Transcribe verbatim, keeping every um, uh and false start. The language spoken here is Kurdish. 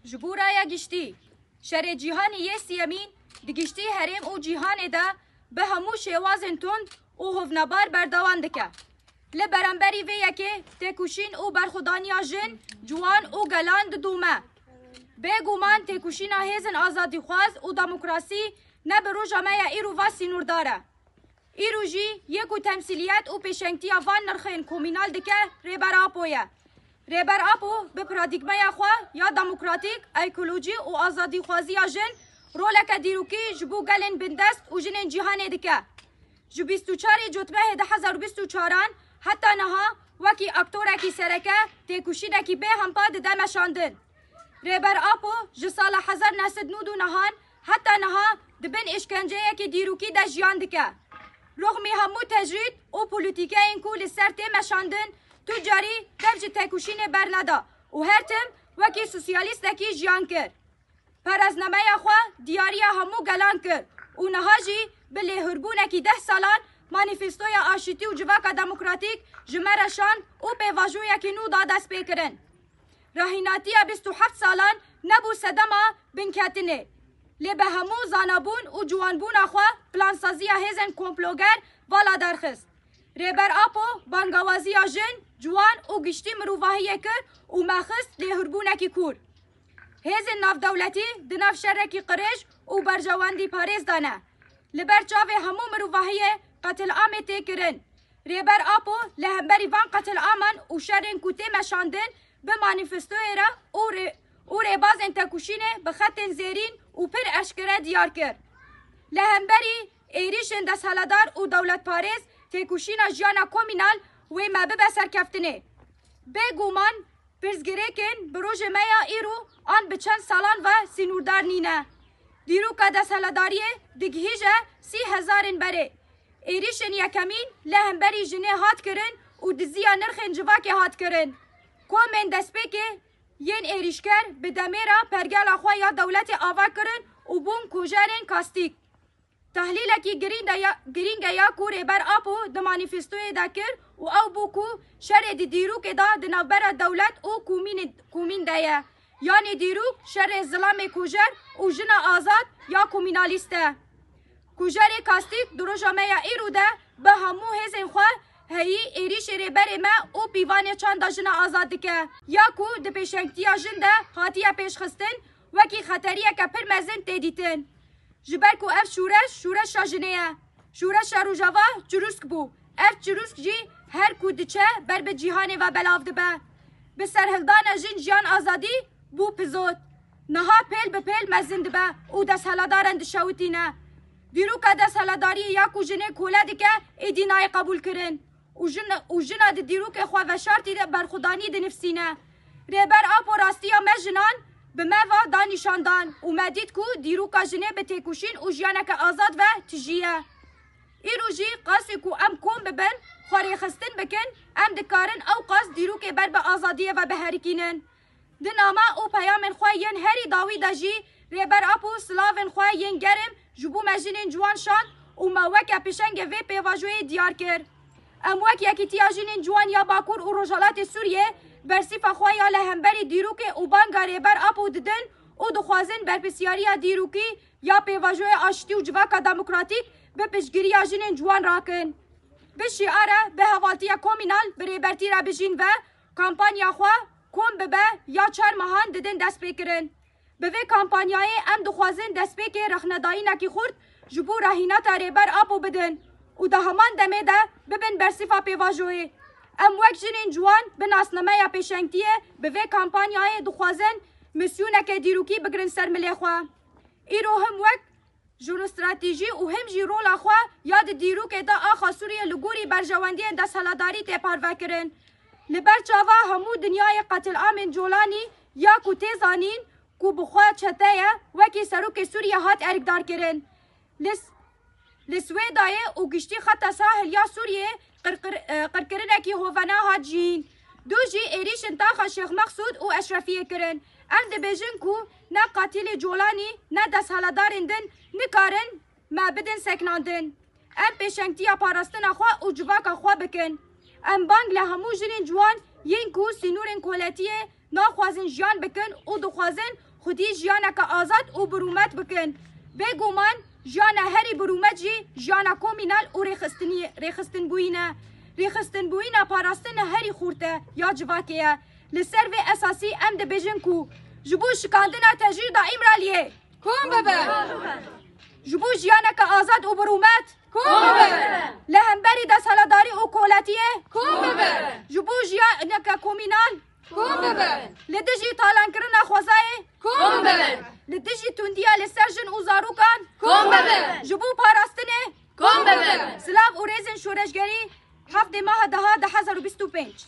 Ji bo raya giştî, şerê cîhanî yê siyemîn di giştî herêm û cîhanê de bi hemû şêwazên tund û hovnebar berdewam dike. Li beramberî vê yekê têkoşîn û berxwedaniya jin, ciwan û gelan didome. Bêguman têkoşîna hêzên azadîxwaz û demokrasî ne bi roja me ya îro ve sînordar e. Îro jî yê ku temsîliyet û pêşengtiya van nirxên komînal dike Rêber Apo ye. Rêber Apo bi paradîgmeya xwe ya demokratîk, ekolojî û azadîxwaziya jin roleke dîrokî ji bo gelên bindest û jinên cîhanê dike. Ji bîst û çarê Cotmehê du hezar û bîst û çaran heta niha wekî aktorekî sereke têkoşînekî bê hempa dide meşandin. Rêber Apo ji sala hezar neh sed nod û nehan heta niha di bin îşkenceyekî dîrokî de jiyan dike. Rixmî hemû tecrîd û polîtîkeyên ku li ser tê meşandin, tu carî dev ji têkoşînê berneda û her tim wekî sosyalîstekî jiyan kir. Parêznameya xwe diyariya hemû gelan kir û niha jî bi lêhurbûnekî deh salan manîfestoya aşîtî û civaka demokratîk ji me re şand û pêvajoyekî nû da destpêkirin. Rahînatiya bîst û heft salan nebû sedema binketinê, lê bi hemû zanabûn û ciwanbûna xwe plansaziya hêzên komploger vala derxist. Rêber Apo bangawaziya jin, ciwan û giştî mirovahiyê kir û me xist lêhurbûnekî kûr. Hêzên navdewletî di nav şerekî qirêj û berjewendîparêz de ne. Li ber çavê hemû mirovahiyê qetilamê tê kirin. Rêber Apo li hemberî van qetilaman û şerên ku tê meşandin bi manîfestoyê re û rê-, û rêbazên têkoşînê bi xetên zêrîn û pir eşkere diyar kir. Li hemberî êrîşên desthilatdar û dewletparêz têkoşîna jiyana komînal wê me bibe serkeftinê. Bêguman pirsgirêkên bi rojê me ya îro an bi çend salan ve sînordar nîne. Dîroka desthilatdariyê digihîje sî hezarên berê. Êrîşên yekemîn li hemberî jinê hat kirin û diziya nirxên civakê hat kirin. Komên destpêkê yên êrîşker bi demê re pergela xwe ya dewletê ava kirin û bûn kujerên kastîk. Tahlîlekî girîng de ya, girîng e ya ku Rêber Apo di manîfestoyê de kir û ew bû ku şerê di dîrokê de di navbera dewlet û komînê-, komîn de ye. Yanî dîrok şerê zilamê kujer û jina azad ya komînalîst e. Kujerê kastîk di roja me ya îro de bi hemû hêzên xwe heyî êrîşê rêberê me û pîvanê çanda jina azad dike. Ya ku di pêşengtiya jin de hatiye pêşxistin, wekî xeteriyeke pir mezin tê dîtin. Ji ber ku ev şoreş, şoreşa jinê ye. Şoreşa Rojava çirûsk bû. Ev çirûsk jî her ku diçe ber bi cîhanê ve belav dibe. Bi serhildana jin jiyan azadî bû pizot. Niha pêl bi pêl mezin dibe û desthilatdaran dişewitîne. Dîroka desthilatdariyê ya ku jinê kole dike, êdî nayê qebûlkirin. Û jin, û jina di dîrokê xwe veşartî de berxwedanî dinivsîne. Rêber Apo rastiya me jinan bi me ve da nîşandan û me dît ku dîroka jinê bi têkoşîn û jiyaneke azad ve tijî ye. Îro jî qasî ku em kom bibin, xwe rêxistin bikin, em dikarin ew qas dîrokê ber bi azadiyê ve biherikînin. Di nama û peyamên xwe yên herî dawî de jî Rêber Apo silavên xwe yên germ ji bo me jinên ciwan şand û me weke pêşengê vê pêvajoyê diyar kir. Em wek Yekîtiya Jinên Ciwan ya Bakur û Rojhilatê Sûriyê bersîfa xwe ya li hemberî dîrokê û banga Rêber Apo didin û dixwazin berpirsyariya dîrokî ya pêvajoya aştî û civaka demokratîk bi piştgiriya jinên ciwan rakin. Bi şiara bi hevaltiya komînal bi rêbertî re bijîn ve kampanya xwe Kom bibe ya çar mehan didin destpêkirin. Bi vê kampanyayê em dixwazin destpêkê rexnedayînekî xurt ji bo rahînata Rêber Apo bidin û di heman demê de bibin bersîfa pêvajoyê. Em wek jinên ciwan bi nasnameya pêşengtiyê bi vê kampanyayê dixwazin misyoneke dîrokî bigirin ser milê xwe. Îro him wek jeostratejî û him jî rola xwe ya di dîrokê de axa Sûriyê li gorî berjewendiyên desthilatdarî tê parvekirin. Li ber çava hemû dinyayê qetilamên Colanî ya ku tê zanîn ku bi xwe çete ye, wekî serokê Sûriyê hat erkdarkirin. Li S-, li Swêdayê û giştî xeta sahil ya Sûriyê qirqir-, e, qirkirinekî hovena hat jiyîn. Du jî êrîşên taxa Şêx Mexsûd û Eşrefiyê kirin. Em dibêjin ku ne qatilê Colanî ne desthilatdarên din nikarin me bidin seknandin. Em pêşengtiya parastina xwe û civaka xwe bikin. Em bang li hemû jinên ciwan yên ku sînorên koletiyê naxwazin jiyan bikin û dixwazin xwedî jiyaneke azad û birûmet bikin. Bêguman jiyana herî birûmet jî jiyana komînal û rêxistinî-, rêxistinbûyîn e. Rêxistinbûyîna parastin herî xurt e ya civakê ye. Li ser vê esasî em dibêjin ku ji bo şikandina tecrîda Îmraliyê kom bibe. Ji bo jiyaneke azad û birûmet kom bibe. Li hemberî desthilatdarî û koletiyê kom bibe. Ji bo jiyaneke komînal kom bibe. Li dijî talankirina xwezayê kom bibe. Li dijî tundiya li ser jin û zarokan kom bibe. Ji bo parastinê kom bibe. Silav û rêzên şoreşgerî, heftê meha deha du hezar û bîst û pênc.